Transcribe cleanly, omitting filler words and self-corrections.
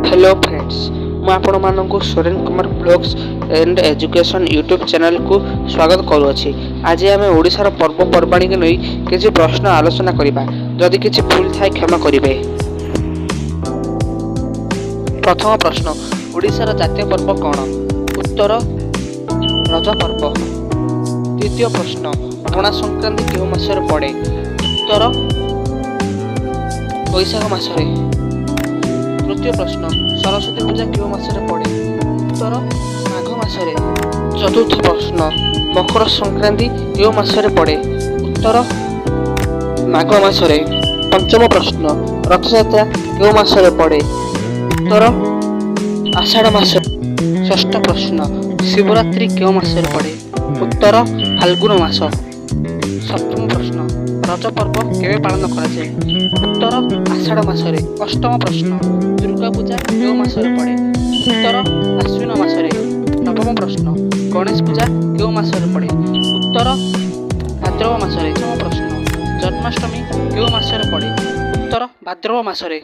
Hello friends, ମୁଁ ଆପଣମାନଙ୍କୁ Suren Kumar blogs and education YouTube ଚ୍ୟାନେଲକୁ ସ୍ୱାଗତ କରୁଅଛି। ଆଜି ଆମେ ଓଡ଼ିଶାର ପର୍ବପର୍ବାଣୀକୁ ନେଇ କିଛି ପ୍ରଶ୍ନ ଆଲୋଚନା କରିବା। ଯଦି କିଛି ଭୁଲ ଥାଏ, କ୍ଷମା କରିବେ। ପ୍ରଥମ ପ୍ରଶ୍ନ, ଓଡ଼ିଶାର ଜାତୀୟ ପର୍ବ କ'ଣ? ଉତ୍ତର, ରଜ ପର୍ବ। ଦ୍ୱିତୀୟ ପ୍ରଶ୍ନ, ପଣା ସଂକ୍ରାନ୍ତି କେଉଁ ମାସରେ ପଡ଼େ? ଉତ୍ତର, ବୈଶାଖ ମାସରେ। ତୃତୀୟ ପ୍ରଶ୍ନ, ସରସ୍ୱତୀ ପୂଜା କେଉଁ ମାସରେ ପଡ଼େ? ଉତ୍ତର, ମାଘ ମାସରେ। ଚତୁର୍ଥ ପ୍ରଶ୍ନ, ମକର ସଂକ୍ରାନ୍ତି କେଉଁ ମାସରେ ପଡ଼େ? ଉତ୍ତର, ମାଘ ମାସରେ। ପଞ୍ଚମ ପ୍ରଶ୍ନ, ରଥଯାତ୍ରା କେଉଁ ମାସରେ ପଡ଼େ? ଉତ୍ତର, ଆଷାଢ଼ ମାସ। ଷଷ୍ଠ ପ୍ରଶ୍ନ, ଶିବରାତ୍ରି କେଉଁ ମାସରେ ପଡ଼େ? ଉତ୍ତର, ଫାଲ୍ଗୁନ ମାସ। ସପ୍ତମ ପ୍ରଶ୍ନ, ରଜ ପର୍ବ କେବେ ପାଳନ କରାଯାଏ? ଉତ୍ତର, ଆଷାଢ଼ ମାସରେ। ଅଷ୍ଟମ ପ୍ରଶ୍ନ, ଦୁର୍ଗା ପୂଜା କେଉଁ ମାସରେ ପଡ଼େ? ଉତ୍ତର, ଆଶ୍ୱିନ ମାସରେ। ନବମ ପ୍ରଶ୍ନ, ଗଣେଶ ପୂଜା କେଉଁ ମାସରେ ପଡ଼େ? ଉତ୍ତର, ଭାଦ୍ରବ ମାସରେ। ଦଶମ ପ୍ରଶ୍ନ, ଜନ୍ମାଷ୍ଟମୀ କେଉଁ ମାସରେ ପଡ଼େ? ଉତ୍ତର, ଭାଦ୍ରବ ମାସରେ।